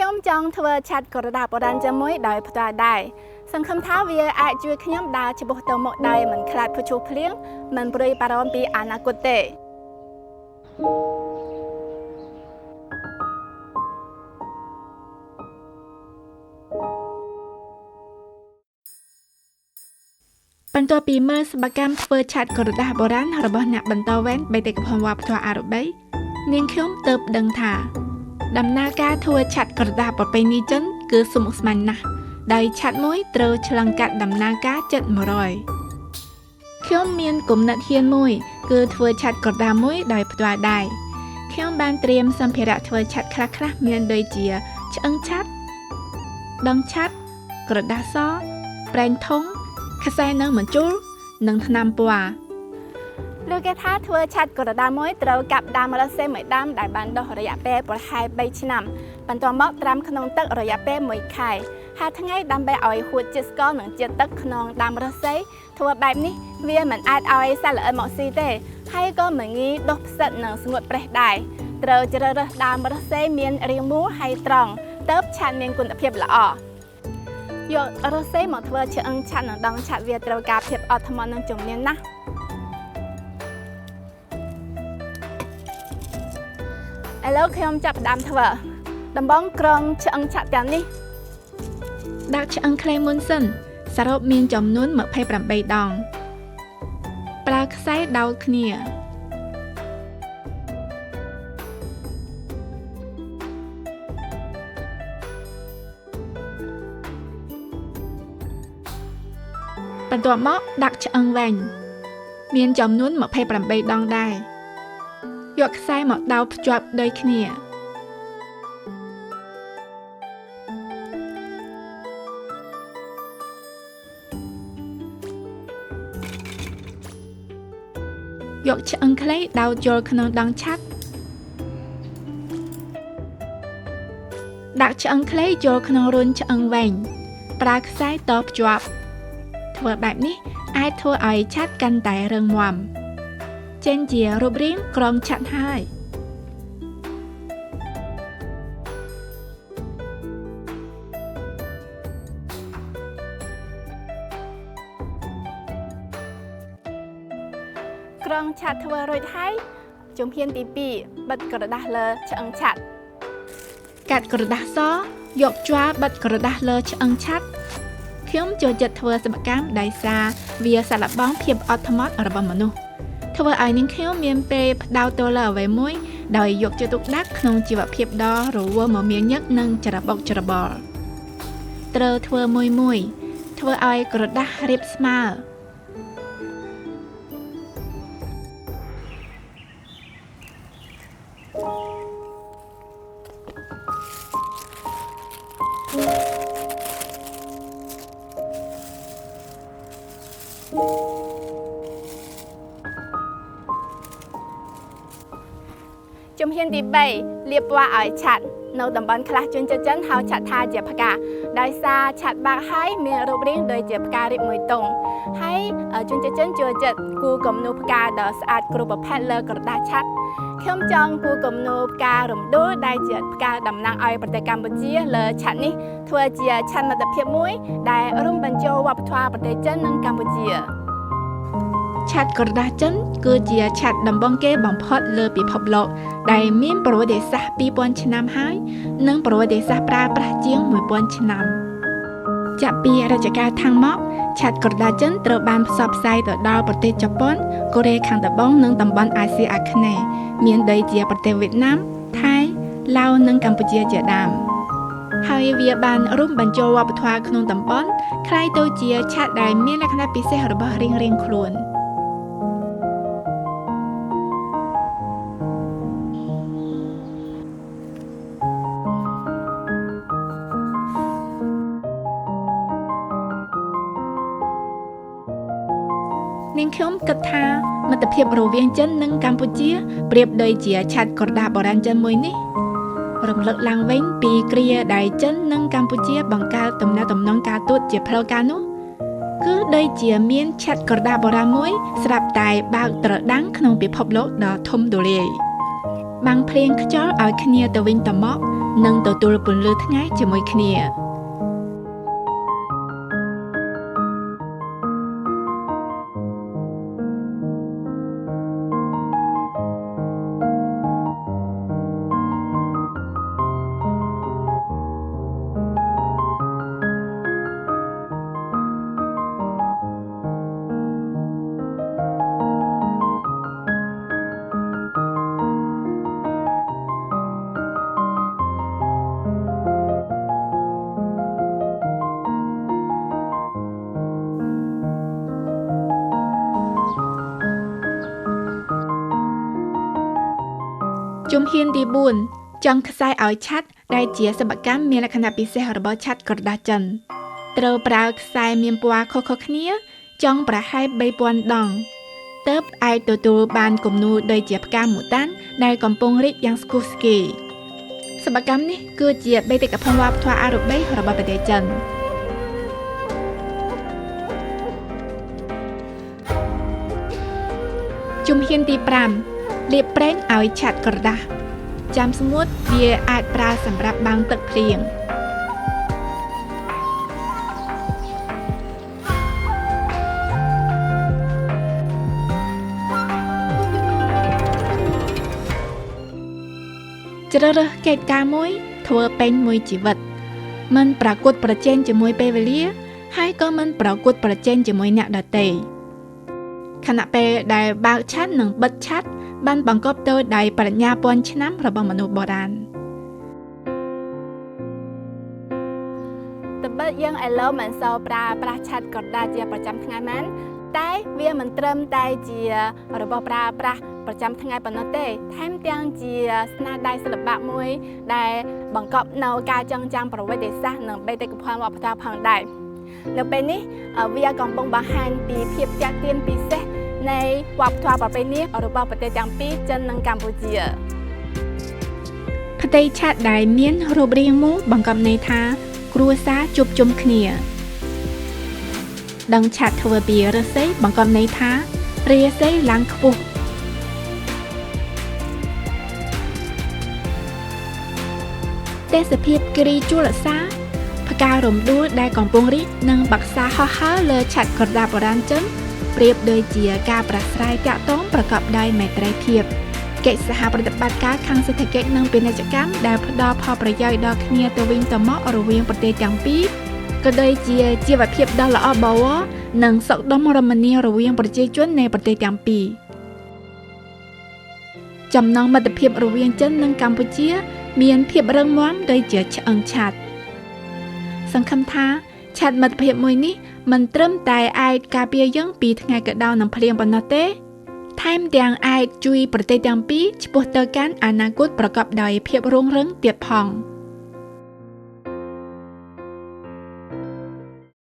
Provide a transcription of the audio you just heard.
ខ្ញុំចង់ធ្វើឆាត់ក្រដាសបុរាណជាមួយដោយផ្ទាល់ដែរសង្ឃឹមថាវាអាចជួយខ្ញុំដើរឆ្ពោះទៅមុខដោយមិនខ្លាចព្យុះភ្លៀងមិនព្រួយបារម្ភពីអនាគតទេ បន្ទាប់ពីមើលសិប្បកម្មធ្វើឆាត់ក្រដាសបុរាណរបស់អ្នកបន្តវេនបេតិកភណ្ឌវប្បធម៌អារ៉ាប៊ីនាងខ្ញុំទើបដឹងថាដំណើរការធ្វើឆាត់ក្រដាសប្រពៃណីចិនគឺស្មុគស្មាញណាស់ដោយឆាត់មួយត្រូវឆ្លងកាត់ដំណើរការជិត100ខ្ញុំមានគំនិតហ៊ានមួយគឺធ្វើឆាត់ក្រដាសមួយដោយផ្ទាល់ដៃខ្ញុំបានត្រៀមសម្ភារៈធ្វើឆាត់ខ្លះៗមានដូចជាឆ្អឹងឆាត់ដងឆាត់ក្រដាសសប្រេងធុងខ្សែនឹងម្ជុលនិងថ្នាំពណ៌ ឬគេថាធ្វើឆាត់ក្រដាសមួយត្រូវកាប់ដើមរសេមួយដើមដែលបានដុះរយៈពេលប្រហែល3ឆ្នាំបន្ទាប់មកត្រាំក្នុងទឹករយៈពេល1ខែហាថ្ងៃដើម្បីឲ្យហួតជាតិស្ករនិងជាតិទឹកក្នុងដើមរសេធ្វើបែបនេះវាមិនអាចឲ្យសត្វល្អិតមកស៊ីទេហើយក៏មិនងាយដុះផ្សិតនិងស្ងួតប្រេះដែរត្រូវជ្រើសរើសដើមរសេមានរាងមូលហើយត្រង់ទើបឆាត់មានគុណភាពល្អយករសេមកធ្វើឆ្អឹងឆាត់និងដងឆាត់វាត្រូវការភាពអត់ធ្មត់និងជំនាញណាស់ឥឡូវខ្ញុំចាប់ផ្ដើមធ្វើដំបងក្រងឆ្អឹងឆាត់ទាំងនេះ ដាក់ឆ្អឹងខ្លីមុនសិនសរុបមានចំនួន28ដងប្រើខ្សែដោតគ្នាបន្ទាប់មកដាក់ឆ្អឹងវែងមានចំនួន28ដងដែរយកខ្សែមកដោតភ្ជាប់ដូចគ្នាយកឆ្អឹងខ្លីដោតចូលក្នុងដងឆាត់ដាក់ឆ្អឹងខ្លីចូលក្នុងរន្ធឆ្អឹងវែងប្រើខ្សែតភ្ជាប់ធ្វើបែបនេះអាចធ្វើឲ្យឆាត់កាន់តែរឹងមាំចេញជារូបរាងក្រងឆាត់ហើយ ក្រងឆាត់ធ្វើរួចហើយជំហានទី2បិទក្រដាសលើឆ្អឹងឆាត់កាត់ក្រដាសសយកជ័របិទក្រដាសលើឆ្អឹងឆាត់ខ្ញុំចូលចិត្តធ្វើសិប្បកម្មដោយសារវាសាកល្បងភាពអត់ធ្មត់របស់មនុស្សធ្វើឲ្យនាងខ្ញុំមានពេលផ្ដោតទៅលើអ្វីមួយដោយយកចិត្តទុកដាក់ក្នុងជីវភាពដ៏រវើមមាញឹកនិងច្របូកច្របល់ត្រូវធ្វើមួយមួយធ្វើឲ្យក្រដាសរាបស្មើ ជំហានទី3លាបពណ៌ឲ្យឆាត់នៅតំបន់ខ្លះជនជាតិចិនហៅឆាត់ថាជាផ្កាដោយសារឆាត់បាក់ហើយមានរូបរាងដូចជាផ្ការីកមួយទងហើយជនជាតិចិនចូលចិត្តគូរគំនូរផ្កាដ៏ស្អាតគ្រប់ប្រភេទលើក្រដាសឆាត់ខ្ញុំចង់គូរគំនូរផ្ការំដួលដែលជាផ្កាតំណាងឲ្យប្រទេសកម្ពុជាលើឆាត់នេះធ្វើជាឆាត់មិត្តភាពមួយដែលរួមបញ្ចូលវប្បធម៌ប្រទេសចិននិងកម្ពុជា ឆាត់ក្រដាសចិនគឺជាឆាត់ដំបូងគេបំផុតលើពិភពលោកដែលមានប្រវត្តិសាស្ត្រ2000ឆ្នាំហើយនិងប្រវត្តិសាស្ត្រប្រើប្រាស់ជាង1000ឆ្នាំចាប់ពីរជ្ជកាលខាងមកឆាត់ក្រដាសចិនត្រូវបានផ្សព្វផ្សាយទៅដល់ប្រទេសជប៉ុនកូរ៉េខាងត្បូងនិងតំបន់អាស៊ីអាគ្នេយ៍មានដូចជាប្រទេសវៀតណាមថៃឡាវនិងកម្ពុជាជាដើមហើយវាបានរួមបញ្ចូលវប្បធម៌ក្នុងតំបន់ក្លាយទៅជាឆាត់ដែលមានលក្ខណៈពិសេសរបស់រៀងៗខ្លួននាងខ្ញុំគិតថាមិត្តភាពរវាងចិននិងកម្ពុជាប្រៀបដូចជាឆាត់ក្រដាសបុរាណចិនមួយនេះរំលឹកឡើងវិញពីគ្រាដែលចិននិងកម្ពុជាបង្កើតទំនាក់ទំនងការទូតជាផ្លូវការនោះគឺដូចជាមានឆាត់ក្រដាសបុរាណមួយស្រាប់តែបើកត្រដាងក្នុងពិភពលោកដ៏ធំទូលាយ។ បាំងភ្លៀងខ្យល់ឲ្យគ្នាទៅវិញទៅមកនិងទទួលពន្លឺថ្ងៃជាមួយគ្នាជំហានទី4ចង់ខ្សែឲ្យឆាត់ដែលជាសិប្បកម្មមានលក្ខណៈពិសេសរបស់ឆាត់ក្រដាសចិនត្រូវប្រើខ្សែមានពណ៌ខុសៗគ្នាចង់ប្រហែល3000ដងទើបអាចទទួលបានគំនូរដូចជាផ្កាមូតាន់ដែលកំពុងរីកយ៉ាងស្គុះស្គីសិប្បកម្មនេះគឺជាបេតិកភណ្ឌវប្បធម៌អរូបីរបស់ប្រទេសចិនជំហានទី5លាបប្រេងឲ្យឆាត់ក្រដាសចាំស្ងួតវាអាចប្រើសម្រាប់បាំងទឹកភ្លៀងជ្រើសរើសកិច្ចការមួយធ្វើពេញមួយជីវិតមិនប្រកួតប្រជែងជាមួយពេលវេលាហើយក៏មិនប្រកួតប្រជែងជាមួយអ្នកដទៃខណៈពេលដែលបើកឆាត់និងបិទឆាត់បានបង្កប់ទៅដោយប្រាជ្ញាពាន់ឆ្នាំរបស់មនុស្សបុរាណត្បិតយើងឥឡូវមិនសូវប្រើប្រាស់ឆាត់ក្រដាសជាប្រចាំថ្ងៃមែនតែវាមិនត្រឹមតែជារបស់ប្រើប្រាស់ប្រចាំថ្ងៃប៉ុណ្ណោះទេថែមទាំងជាស្នាដៃសិល្បៈមួយដែលបង្កប់នៅការចងចាំប្រវត្តិសាស្ត្រនិងបេតិកភណ្ឌវប្បធម៌ផងដែរនៅពេលនេះវាកំពុងបង្ហាញពីភាពទាក់ទាញពិសេសនៃវប្បធម៌ប្រពៃណីរបស់ប្រទេសទាំងពីរចិននិងកម្ពុជាផ្ទៃឆាតដែលមានរូបរាងមូលបង្កប់ន័យថាគ្រួសារជួបជុំគ្នាដងឆាតធ្វើពីឫស្សីបង្កប់ន័យថារាសីឡើងខ្ពស់ទេសភាពគិរីជលសាផ្ការំដួលដែលកំពុងរីកនិងបក្សាហោះហើរលើឆាត់ក្រដាសបុរាណចិនប្រៀបដូចជាការប្រាស្រ័យទាក់ទងប្រកបដោយមេត្រីភាពកិច្ចសហប្រតិបត្តិការខាងសេដ្ឋកិច្ចនិងពាណិជ្ជកម្មដែលផ្ដល់ផលប្រយោជន៍ដល់គ្នាទៅវិញទៅមករវាងប្រទេសទាំងពីរក៏ដូចជាជីវភាពដ៏ល្អបវរនិងសុខដុមរមនារវាងប្រជាជននៃប្រទេសទាំងពីរចំណងមិត្តភាពរវាងចិននិងកម្ពុជាមានភាពរឹងមាំដូចជាឆ្អឹងឆាត់សង្ឃឹមថាឆាត់មិត្តភាពមួយនេះមិនត្រឹមតែអាចការពារយើងពីថ្ងៃក្តៅនិងភ្លៀងប៉ុណ្ណោះទេថែមទាំងអាចជួយប្រទេសទាំងពីរឆ្ពោះទៅកាន់អនាគតប្រកបដោយភាពរុងរឿងទៀតផង។